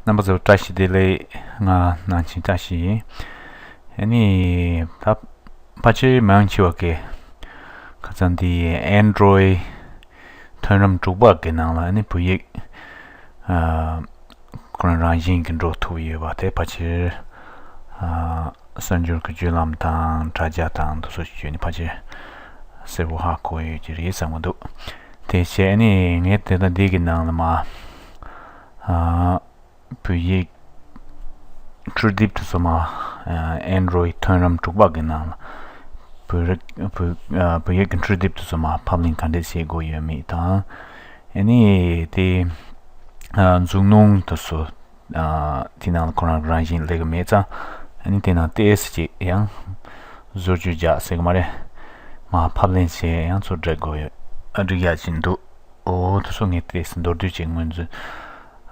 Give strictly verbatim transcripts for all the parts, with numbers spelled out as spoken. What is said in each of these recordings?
རྣམ་པ་ཚོ་བཀྲ་ཤིས་བདེ་ལེགས། ང་ནང་ཆེན་བཀྲ་ཤིས་ཡིན། ཨ་ནི་ད་ཕལ་ཆེར་མང་ཆེ་བ་གིས་ཁ་སང་འདི་Android་ཐོན་རིམ་དྲུག་པ་གི་ནང་ལ་ཨ་ནི་བོད་ཡིག་ཨ་ཁོ་རང་རང་བཞིན་གྱིས་འགྲོ་ཐུབ་ཡོད་པ་དེ་ཕལ་ཆེར་ཨ་གསར་འགྱུར་གྱི་བརྒྱུད་ལམ་དང་དྲ་རྒྱ་དང་དེ་ཚོ་བརྒྱུད་ནས་ཕལ་ཆེར་གསལ་པོ་ཧ་གོ་ཡོད་ཀྱི་རེད་བསམ་གྱི་འདུག་དེ་བྱས་ནས་ངས་དེ་ལྟ་འདི་གི་ནང་ལ་མ་ཨ་བོད་ཡིག་འཕྲུལ་དེབ་དེ་ཚོ་མ་ཨ་Android་ཐོན་རིམ་དྲུག་པ་གི་ནང་ལ་བོད་རིགས་བོད་ཨ་བོད་ཡིག་གི་འཕྲུལ་དེབ་དེ་ཚོ་མ་ཕབ་ལེན་ག་འདྲས་བྱེད་དགོས་ཡོད་མེད་དང་། ཨ་ནི་དེ་ཨ་མཛུབ་གནོན་དེ་ཚོ་ཨ་དེ་ནང་ལ་ཁོ་རང་རང་བཞིན་སླེབས་ཀྱི་མེད་ཙང་། ཨ་ནི་དེ་ནང་ཏོག་ཙམ་ཅིག་ཡང་བཟོ་བཅོས་རྒྱག་ཟེར་གི་མ་རེད། མ་ཕབ་ལེན་བྱས་ཡང་ཚུར་སྒྲིག་དགོས་ཡོད། ཨ་སྒྲིག་ཡག་ཅིག་འདུག་ཨོ་དེ་ཚོ་ངས་ཏོག་ཙམ་མདོར་བསྡུས་ཅིག་ངོས་འཛིན་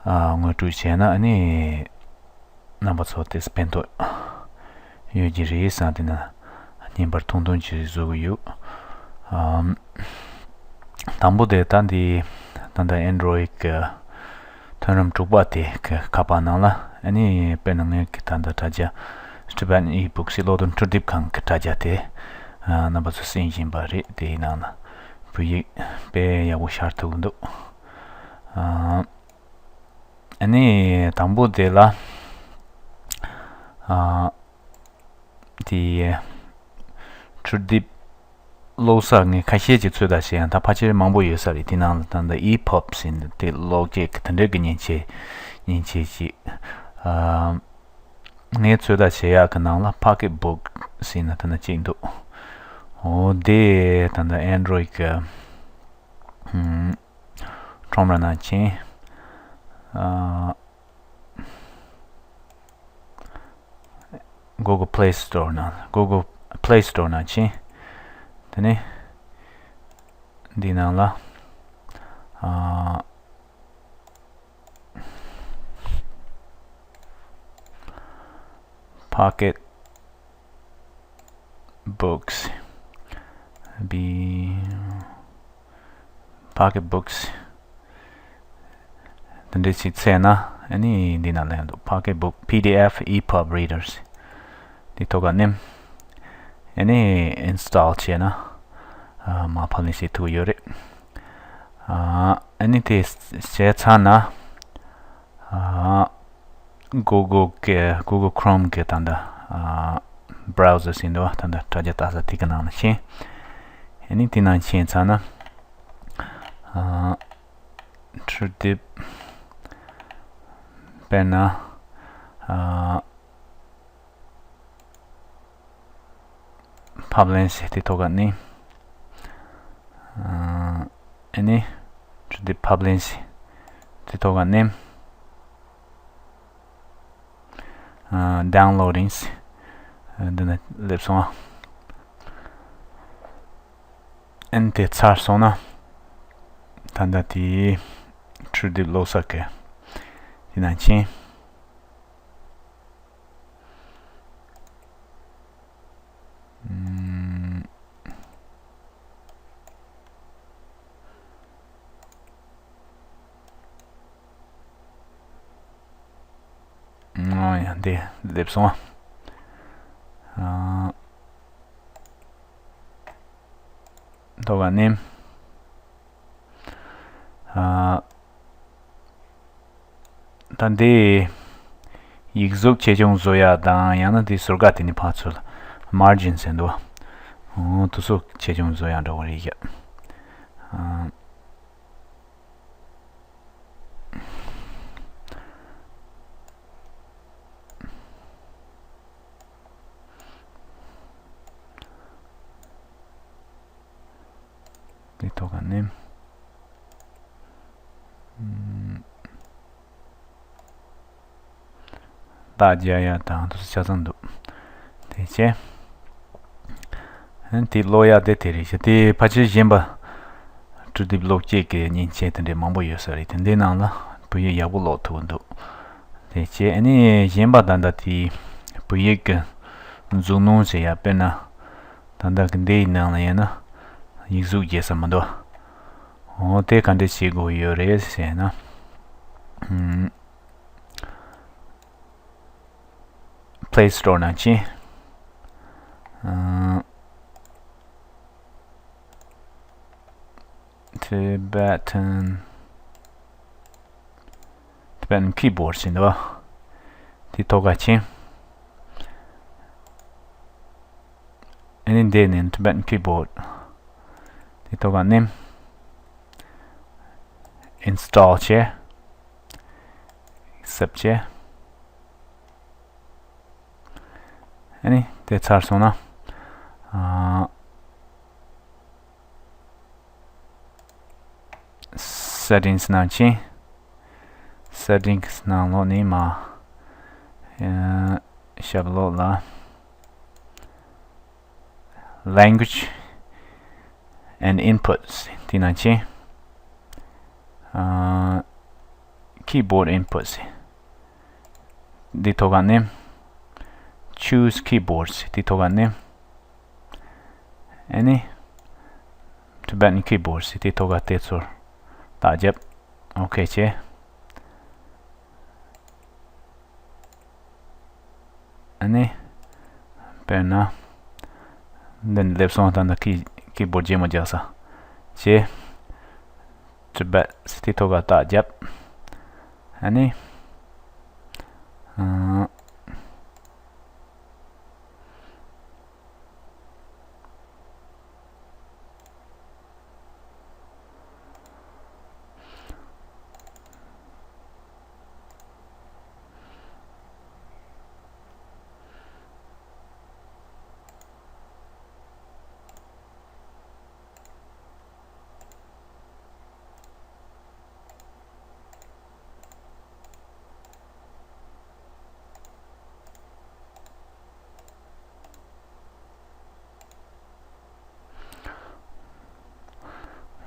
ཨ་ངོ་སྤྲོད་བྱས་ན་ཨ་ནི་རྣམ་པ་ཚོ་ཏོག་ཙམ་ཕན་ཐོགས་ཡོད་ཀྱི་རེད་བསམ། དེ་ན་བརྙན་པར་ཐུང་ཐུང་ཅིག་བཟོ་གི་ཡོད། ཨམ། དང་པོ་དེ་ད་འདི་ད་ལྟ་Android་གི་ཐོན་རིམ་དྲུག་པ་དེ་གི་ཁ་པར་ནང་ལ་ཨ་ནི་དཔེར་ན་ངས་གི་ད་ལྟ་དྲ་རྒྱ་Tibetan eBooks་ཀློག་འདོན་འཕྲུལ་དེབ་ཁང་གི་དྲ་རྒྱ་དེ་ཨ་རྣམ་པ་ཚོ་གསན་བཞིན་པ་རེད། དེའི་ནང་ལ་བོད་ཡིག་དཔེ་ཡག་པོ་ཤར་ཐུབ་ཀྱི་འདུག་ཨ་ཨ་ནི་དང་པོ་དེ་ལ་ཨ། དེ་འཕྲུལ་དེབ་ཀློག་ས་ངས་ཁ་ཤས་ཀྱིས་ཚོད་ལྟ་བྱས་ཡང་ད་ཕལ་ཆེར་མང་པོ་ཡོད་ས་རེད། དེ་ནང་ལ་ད་ལྟ་EPUB་ཟེར་འདུག་དེ་ཀློག་སྐད་ཀྱི་དེ་འདྲའི་གི་མཉེན་ཆས་མཉེན་ཆས་ཅིག་ཨ་ངས་ཚོད་ལྟ་བྱེད་ཡག་གི་ནང་ལ་Pocket Book་ཟེར་ན་ད་ནི་གཅིག་འདུག་འོ་དེ་ད་ལྟ་Android་གི་ཨམ་ཁྲོམ་ར་ནང་ཕྱིན། ཨ། Google Play Store་ནང་Google Play Store་ནང་ཕྱིན། དེ་ནས་འདི་ནང་ལ་ཨ་Pocket Books་B Pocket Books་དེ་འདྲས་ཅིག་བཙལ་ན་ཨ་ནི་འདི་ན་སླེབས་འདུག Pocket Book PDF EPUB Readers་འདི་ཐོག་ཁར་མནན། ཨ་ནི་install་བྱས་ན་ཨ་མར་ཕབ་ལེན་བྱེད་ཐུབ་ཡོད་རེད། ཨ་ཨ་ནི་དེ་བྱས་ཚར་ན་ཨ་Google་གི་Google Chrome་གི་ད་ལྟ་ཨ་browser་ཟེར་འདུག་བ། ད་ལྟ་དྲ་རྒྱ་ལྟ་ས་དེ་གི་ནང་ལ་ཕྱིན། ཨ་ནི་དེ་ནང་ཕྱིན་ཚར་ན་ཨ་འཕྲུལ་དེབ་དཔེར་ན་ཨ་ཕབ་ལེན་ཟེར་དེ་ཐོག་ཁར་མནན། ཨ་ནི་འཕྲུལ་དེབ་ཕབ་ལེན་ཟེར་དེ་ཐོག་ཁར་མནན། ཨ་Downloading་ཟེར་འདི་ན་སླེབས་སོང་ཨ། ཨ་ནི་དེ་ཚར་སོང་ན་ད་ལྟ་དེའི་འཕྲུལ་དེབ་ཀློག་ས་གི་དེ་ནང་ཕྱིན། ཨམ། ཨ་ཡ་འདི་སླེབས་སོང་ཨ། ཨ་ཐོག་ཁར་མནན། ཨ་ད་འདི་ཡིག་གཟུགས་ཆེ་ཆུང་བཟོ་ཡག་དང་ཡང་ན་འདི་ཟུར་ཁ་དེ་ནི་ཕར་ཚུར་margin་ཟེར་འདུག་འོ་དེ་ཚོ་ཆེ་ཆུང་བཟོ་ཡག་འདྲ་བོ་རེད་ཤག་ཨ། དེ་ཐོག་ཁར་མནན། ཨམ། རྟགས་རྒྱག་ཡག་དང་དེ་ཚོ་ཆ་ཚང་འདུག་དེ་བྱས། ཨ་ནི་དེ་ཀློག་ཡག་དེ་དེ་རེད་ཤག་དེ་ཕལ་ཆེར་གཞན་པ་འཕྲུལ་དེབ་ཀློག་སྐྱེལ་གྱི་མཉེན་ཆས་དེ་འདྲས་མང་པོ་ཡོད་ས་རེད། དེ་འདྲའི་ནང་ལ་བོད་ཡིག་ཡག་པོ་ཀློག་ཐུབ་ཀྱི་འདུག་དེ་བྱས་ཨ་ནི་གཞན་པ་ད་ལྟ་དེ་བོད་ཡིག་གི་མཛུབ་གནོན་བྱེད་ཡག་དཔེར་ན་ད་ལྟ་གི་འདི་ཡི་ནང་ལ་ཡིན་ན་ཡིག་གཟུགས་རྒྱས་ས་མི་འདུག་འོ་དེ་ག་འདྲས་བྱེད་དགོས་ཡོད་རེད་ཟེར་ན། ཨམ། Play Store ནང་ཕྱིན། ཨ། Tibetan Tibetan Keyboard ཟེར་འདུག་དེ་ཐོག་ཁར་ཕྱིན། ཨ་ནི་འདི་ནས་Tibetan Keyboard དེ་ཐོག་ཁར་མནན། Install བྱས། Accept བྱས། ཨ་ནི་དེ་ཚར་སོང་ན། ཨ། Settings ནང་ཕྱིན། Settings ནང་ལོགས་ནས་མར། ཨ། ཞབས་ལོགས་ལ། Language and Inputs དེ་ནང་ཕྱིན། ཨ། Keyboard Inputs འདི་ཐོག་ཁར་མནན། Choose Keyboards འདི་ཐོག་ཁར་མནན། ཨ་ནི། Tibetan Keyboards འདི་ཐོག་ཁར་དེ་ཚོར་རྟགས་བརྒྱབ། ཨོ་ཁེ་བྱས། ཨ་ནི། དཔེར་ན། འདི་ནས་སླེབས་སོང་། ད་ནི་ཀི། Keyboard རྗེས་མ་རྒྱག་ས། བྱས། Tibet དེ་ཐོག་ཁར་རྟགས་བརྒྱབ། ཨ་ནི། ཨ།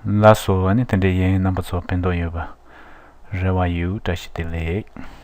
ལགས་སོ། ཨ་ནི་དེ་འདྲ་ཡིན། རྣམ་པ་ཚོ་ཕན་ཐོགས་ཡོད་པ་རེ་བ་ཡོད། བཀྲ་ཤིས་བདེ་ལེགས།